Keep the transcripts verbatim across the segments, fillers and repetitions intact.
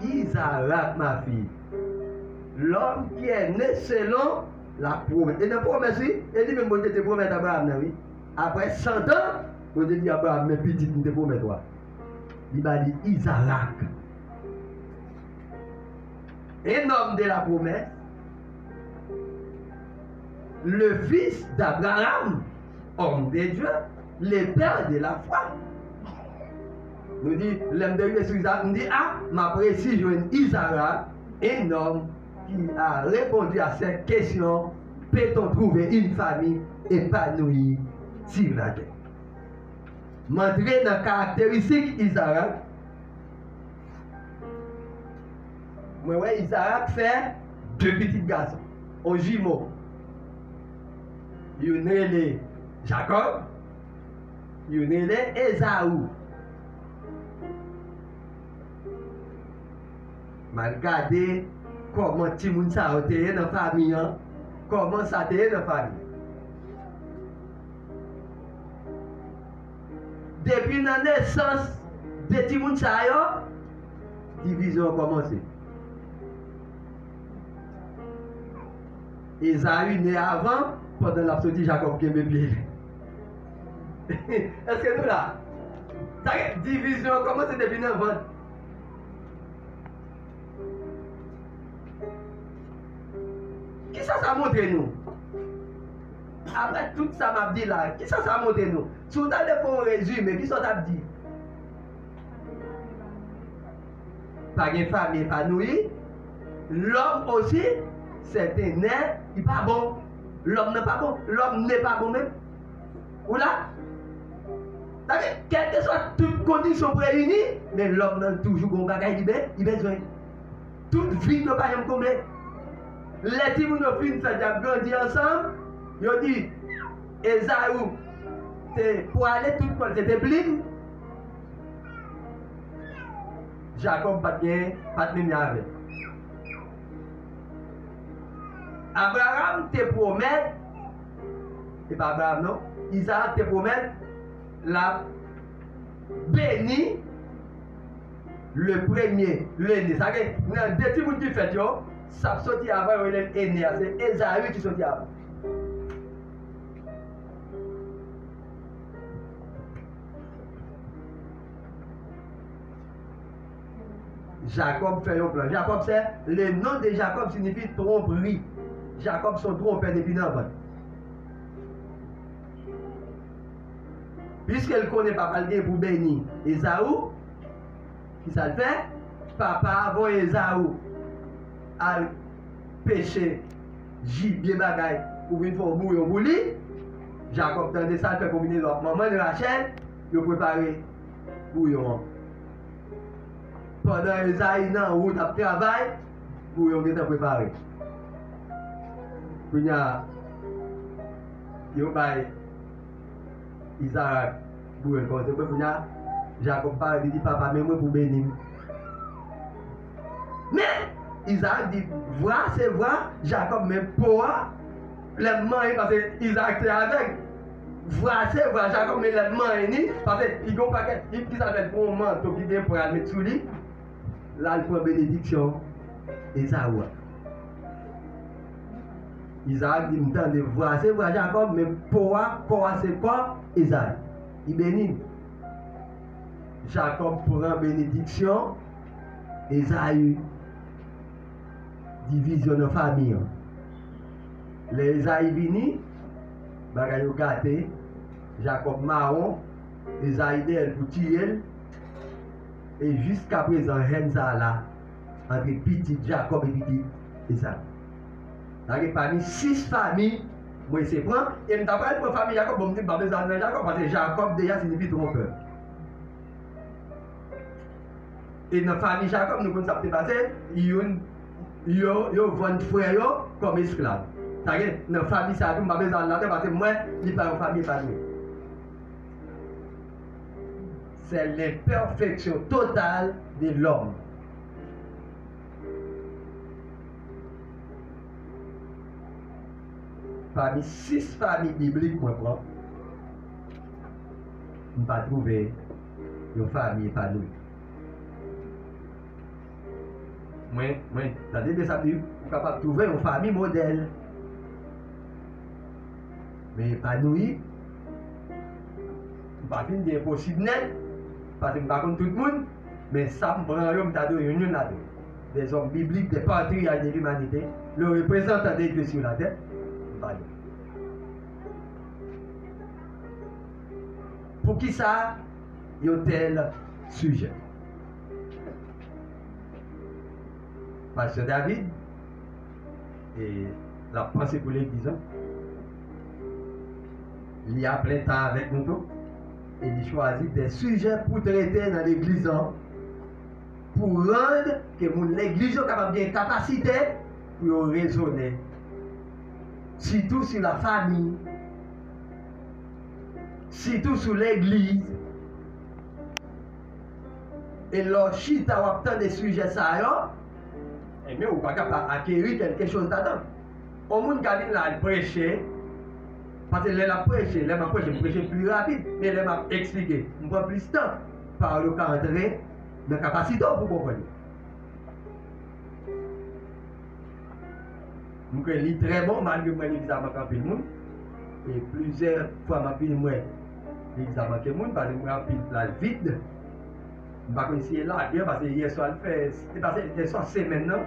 Isaac, ma fille, l'homme qui est né selon la promesse. E nan pwomès, wi, e li menm Bondye te pwomèt Abraham nan, wi. Apre san tan, Bondye di Abraham, men pitit m te pwomèt ou a. Li ba li Isaac. Un homme de la promesse, le fils d'Abraham, homme de Dieu, le père de la foi. Nou di, lè m te rive sou Izarak, m di, a, m ap resi jwenn Izarak, un homme qui a répondu à cette question, peut-on trouver une famille épanouie sur la terre? M antre nan karakteristik Izarak. Mwen wè Izarak fè de pitit gason, on jimo. Youn rele Jakòb, youn rele Ezaou. M al gade kòman timoun sa yo te ye nan fanmi an, kòman sa te ye nan fanmi. Depi nan nesans de timoun sa yo, divizyon an kòmanse. Ezayi ne avan, pandan l ap soti, Jakòb kenbe pye l. Èske nou la? Sa gen, divizyon an kòmanse depi nan vant. Kisa sa montre nou? Apre tout sa m ap di la, kisa sa montre nou? Si w ta vle fè yon rezime, kisa w t ap di? Pa gen fanmi epanouyi. Lòm osi, sèten nè, li pa bon. Lòm nan pa bon. Lòm ne pa bon menm. Ou la? Sa vle, kèlkeswa tout kondisyon pou reyini, men lòm nan toujou gon bagay li ben-, li bezwen. Tout vid yo pa janm konble. Lè timoun yo fin fèt, y ap grandi ansanm, yo di, Ezayi te pwale, tout kò l se te plim. Jakòb pa t gen, pa t menm jan avè l. Abraram te pwomèt, e pa Abraram non, Izarak te pwomèt l ap beni le premye, lene. Sa vle, nan de timoun ki fèt yo, sa k soti avan yo rele l ene a, se Ezayi ki soti avan. Jakòb fè yon plan. Jakòb, se, le nom de Jacob signifie tromperie. Jakòb se yon twonpè depi nan vant. Piske l konnen papa l gen pou beni Ezayi, kisa l fè? Papa a voye Ezayi al peche jibye bagay pou vin fè yon bouyon pou li. Jakòb tande sa, l fè konbinezon ak manman l, Rachèl, yo prepare bouyon an. Pandan Ezayi nan wout ap travay, bouyon gentan prepare. Kounye a, yo bay Izarak bouyon l kòmanse bwè. Kounye a, Jakòb pare, li di, papa, men mwen pou beni m. Men, Izarak di, vwa se vwa, Jakòb, men po a, lè m manyen, paske Izarak te avèg. Vwa se vwa, Jakòb, men lè m manyen ni, paske li gen yon pakèt, li, li sa fè l pran yon manto ki gen pral met sou li. L al pran benediksyon Ezayi a. Izarak di, m tande vwa se vwa Jakòb, men po a, kò a se kò Ezayi. Li beni l. Jakòb pran benediksyon Ezayi. Divizyon nan fanmi an. Lè Ezayi vini, bagay yo gate, Jakòb mawon, Ezayi dèyè l pou tiye l, e jiskaprezan, jèn sa a la, antre pitit Jakòb e pitit Ezayi. Sa gen pami sis fanmi, mwen se pran, e m ta pral pran fanmi Jakòb, bon, m di, m pa bezwen al nan Jakòb, paske Jakòb deja siyifi twonpè. E nan fanmi Jakòb, nou konn sa k te pase, youn, yo, yo vann frè yo kòm esklav. Sa gen, nan fanmi sa a tou, m pa bezwen al ladan, paske m wè, li pa yon fanmi epanouyi. C'est l'imperfection totale de l'homme. Pami sis fanmi biblik mwen pran, m pa twouve yon fanmi epanouyi. Mwen, mwen, tande byen sa m di, ou kapab twouve yon fanmi modèl. Men epanoui, m pa fin di enposib nèt, paske m pa konn tout moun, men sa m pran yo, m ta dwe youn youn ladan yo. Des hommes bibliques, des patriarches de l'humanité, le représentant de Dieu sur la terre, m pa yo. Poukisa yon tèl sijè? Pastè David, e, l ap panse pou legliz la. Li a plen tan avèk nou tou. E li chwazi de sijè pou trete nan legliz la. Pou rann ke moun legliz yo kapab gen kapasite pou yo rezonnen. Sitou sou lafanmi. Sitou sou legliz. E lè w chita w ap tande sijè sa yo, ebyen, ou pa ka pa akeri kèlke choz ladan. Yon moun ka vin la, l preche, paske lè l ap preche, lè m ap preche, m preche pli rapid, men lè m ap eksplike, m pran plis tan, pawòl yo ka antre nan kapasite w pou konprann yo. M kwè li trè bon, malgre m wè legliz la manke anpil moun. E plizyè fwa m ap vini, m wè legliz la manke moun, paske m wè anpil plas vid. M pa konn si e lage, paske yè swa l fè, se pa se, yè swa semèn nan,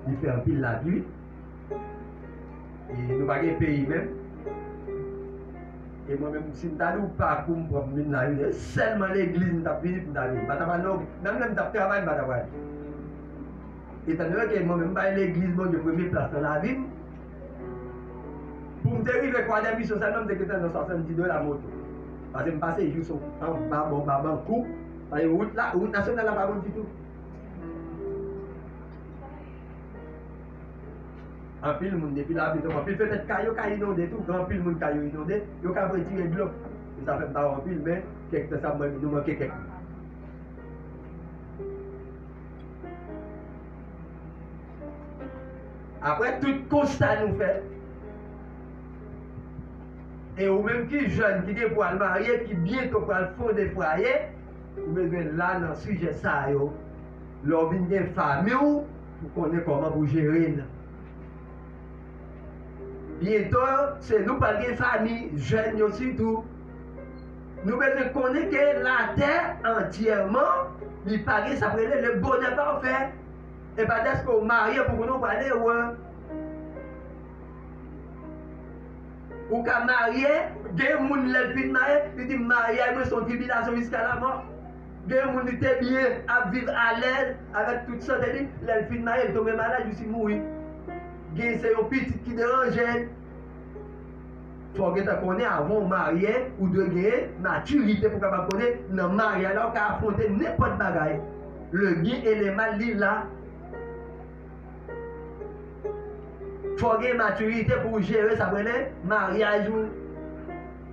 li fè anpil lapli. E nou pa gen peyi menm. E mwen menm, si m ta di w pakou m pran pou m vin la, sèlman legliz m t ap vini pou m ta vini. M pa ta pral nan, menm lè m t ap travay, m pa ta pral. Etandone ke mwen menm, m bay legliz Bondye premye plas nan lavi m, pou m te rive Kwadèmisyon sèlman, m te gentan nan swasanndis dola moto. Paske m pase jou sou anba bò Babankou, paske wout la, wout nasyonal la pa bon ditou. Anpil moun, depi lapli tonbe, anpil petèt kay yo ka inonde tou, gen anpil moun kay yo inonde, yo ka retire dlo. E sa fè m pa wè anpil, men kèk tan sa, mwen, nou manke kèk moun. Apre tout konsta nou fè, e ou menm ki jèn, ki gen pou al marye, ki byento pral fonde fwaye, ou bezwen la nan sijè sa yo. Lè w vin gen fanmi w, pou konnen kòman pou jere l. Byento, se nou pral gen fanmi, jèn yo sitou. Nou bezwen konnen ke latè antyèman, li pa gen sa k rele le bonè pafè. E pa dèske w marye pou konnen w pral ere. Ou ka marye, gen moun lè l fin marye, li di, "Maryaj mwen se yon tribilasyon jiska lamò." Gen moun li te byen, ap viv alèz avèk tout sante li, lè l fin marye, li tonbe malad, li si mouri. Gen se yon pitit ki deranje l. Fò w gentan konnen avan w marye, ou dwe gen matirite pou w kapab konnen nan maryaj la, ou ka afwonte nenpòt bagay. Le byen e le mal, li la. Fò w gen matirite pou w jere sa k rele maryaj ou.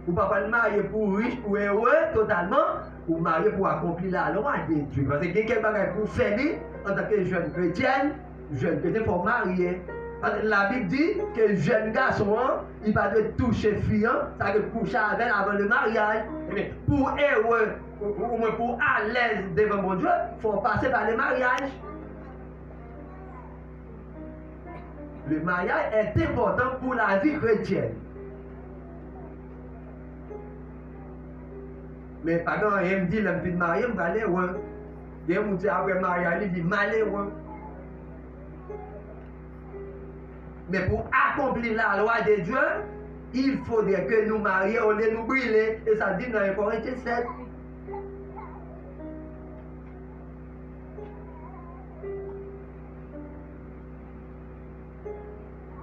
Ou pa pral marye pou w rich, pou w ere totalman. Ou marye pou w akonpli lalwa de Dye. Paske gen kèk bagay pou w fè li antanke jèn kretyèn, jèn kretyen, fò w marye. Paske Labib di ke jèn gason an, li pa dwe touche fi an, sa vle kouche avè l avan le maryaj. Ebyen, pou w ere, ou, ou, omwen pou w alèz devan Bondye, fò w pase pa le maryaj. Le mariage est important pour la vie chrétienne. Men pa gen anyen m di lè m fin marye, m pral ere. Gen moun se apre maryaj li, li malere. Men pou akonpli lalwa de Dye, il faudrait que nou marye olye nou brile. E sa di nan en Korentyen sèt.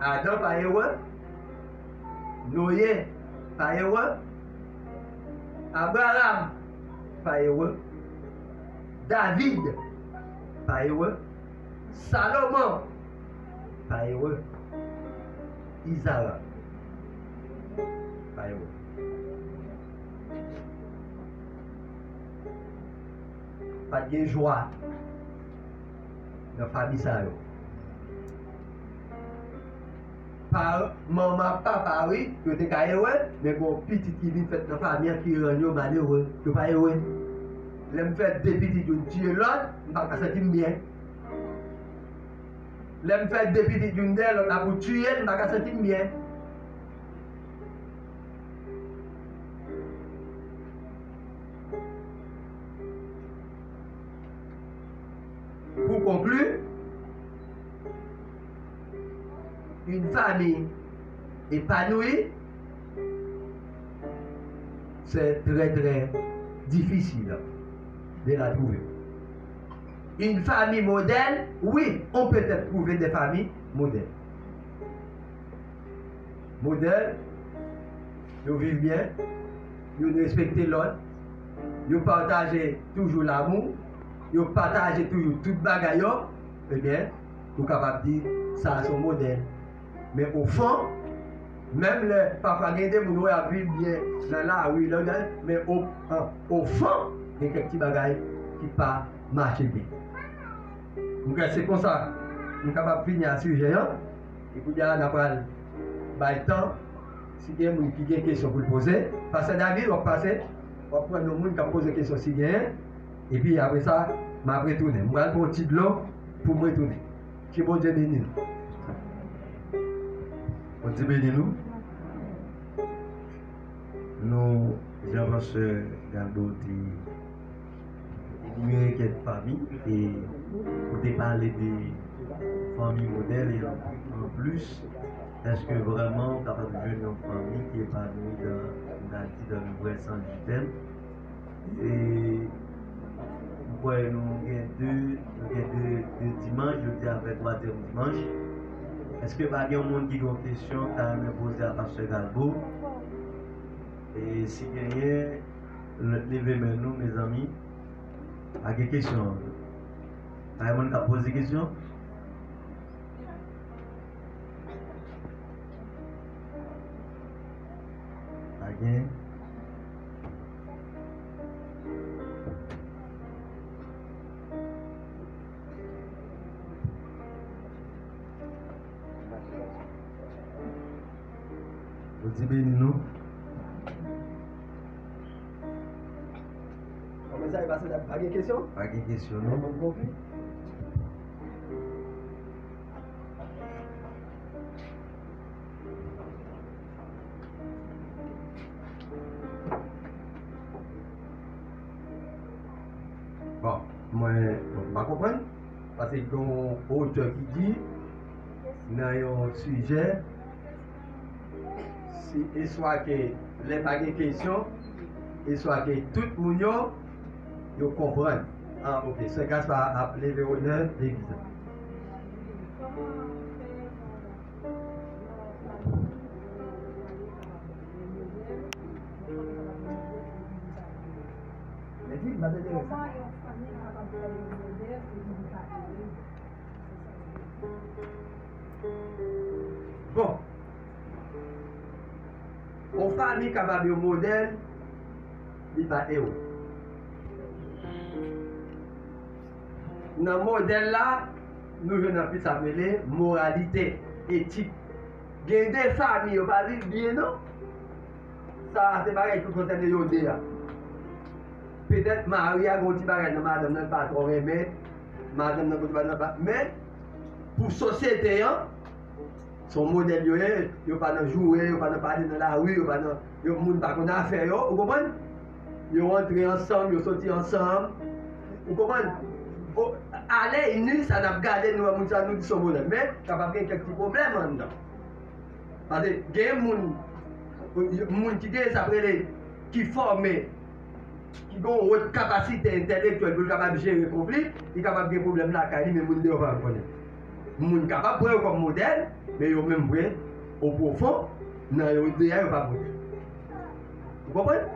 Adan pa ere. Noye pa ere. Abraram pa ere. David pa ere. Salomon pa ere. Izarak pa ere. Pa t gen jwa nan fanmi sa yo. Pa, manman ak papa, wi, yo te ka ere, men gon pitit ki vin fèt nan fanmi an ki rann yo malere. Yo pa ere. Lè m fè de pitit, youn tiye lòt, m pa ka santi m byen. Lè m fè de pitit youn dèyè lòt la pou tiye l, m pa ka santi m byen. Pou konkli, une famille épanouie, c'est très, très difficile de la trouver. Une famille modèle, oui, on peut peut-être trouver des familles modèles. Modèl, yo viv byen, yo respekte lòt, yo pataje toujou lanmou, yo pataje toujou tout bagay yo, ebyen, ou kapab di sa a se yon modèl. Men o fon, menm lè pafwa gen de moun wè ap viv byen nan lari, nan, men o, an, o fon, gen kèk ti bagay ki pa mache byen. M kwè se konsa m kapab fini a sijè an. E kounye a, n a pral bay tan. Si gen moun ki gen kesyon pou l poze, Pastè David, w ap pase, w ap pran yon moun k ap poze kesyon si genyen. Epi apre sa, m ap retounen. M pral pran yon ti dlo pou m retounen. Ke Bondye beni nou. Bondye beni nou. Nou, jan Pastè Galdo te enimere kèk fanmi, e ou te pale de fanmi modèl, e an, an plis, èske vrèman ou kapab jwenn yon fanmi ki epanoui dan, nou ta di, dan le vrè sans du terme? E m kwè nou gen de, nou gen de, de dimanch, jodi a fè twazyèm dimanch. Èske pa gen yon moun ki gen yon kesyon, ta renmen poze a Pastè Galdo? E si genyen, leve men nou, mezanmi. Pa gen kesyon. Pa gen moun k ap poze kesyon? Pa gen. Bondye beni nou. Kòman sa e pase la? Pa gen kesyon? Pa gen kesyon, non. Bon, bon, bon. Bon, mwen, bon, m pa konprann. Paske gen yon otè ki di, nan yon sijè, si, e swa ke lè pa gen kesyon, e swa ke tout moun yo, yo konprann. Ah, ok. Sè Gaspard ap leve onè legliz la. Bon. Yon fanmi kapab yon modèl, li pa ere. Nan modèl la, nou jwenn anpil sa k rele moralite, etik. Gen de fanmi yo pa viv byen, non. Sa a se bagay ki konsène yo de a. Petèt mari a gen yon ti bagay nan madanm nan, l pa twò renmen. Madanm nan gen yon ti bagay nan pa, men pou sosyete an, se yon modèl yo ye. Yo pa nan joure, yo pa nan pale nan lari, yo pa nan, yo, moun pa konn afè yo, ou konprann? Yo antre ansanm, yo soti ansanm. Ou konprann? O, alè ini, sa n ap gade, nou wè moun sa, nou di se yon modèl. Men, kapab gen kèk ti pwoblèm anndan. Paske gen moun, moun ki gen sa k rele, ki fòme, ki gen yon wòt kapasite entèlektyèl pou l kapab jere konfli, li kapab gen pwoblèm lakay li, men moun deyò pa konnen. Moun kapab pran yo kòm modèl, men yo menm vre, o pwofon, nan yo deyò, yo pa modèl. Ou konprann?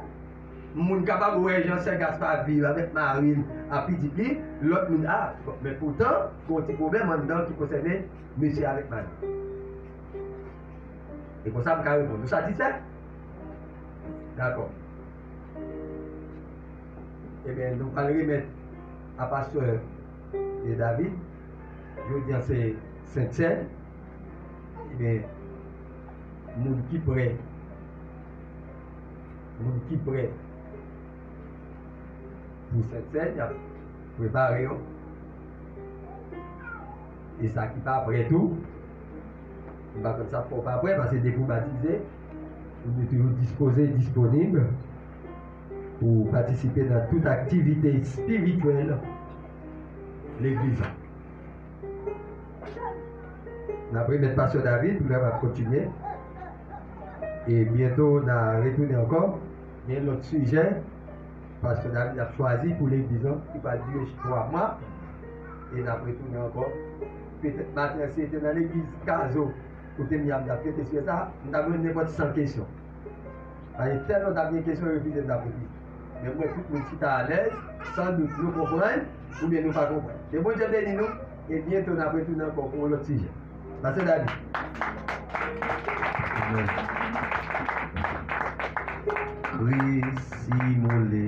Moun kapab wè jan sè Gaspard viv avèk mari l ak pitit li, lòt moun, a, bon, men poutan, gen yon ti pwoblèm anndan ki konsène mesye avèk madanm. E konsa m ka reponn. Nou satisfè? Dakò. Ebyen, nou pral remèt a pastè David. Jodi a se Sentsèn. Ebyen, moun ki prè, moun ki prè pou Sentsèn, y ap prepare yo. E sa ki pa prè tou, m pa konn sa k fè w pa prè, paske depi w batize, ou toujou dispoze, disponib pou w patisipe nan tout aktivite espirityèl legliz la. N ap remèt Pastè David pou l kapab kontinye. E byento, n a retounen ankò. Gen lòt sijè Pastè David ap chwazi pou legliz lan ki pral dire twa mwa. E n ap retounen ankò. Petèt maten an, si se te nan legliz Kazo kote m ye a, m t ap rete sijè sa, m t ap jwenn nenpòt san kesyon. Paske tèlman t ap gen kesyon, refize m t ap refize. Men m wè tout moun chita alèz, san dout nou konprann oubyen nou pa konprann. Ke Bondye beni nou, e byento n ap retounen ankò pou yon lòt sijè. Pastè David. Amèn. Kris imole.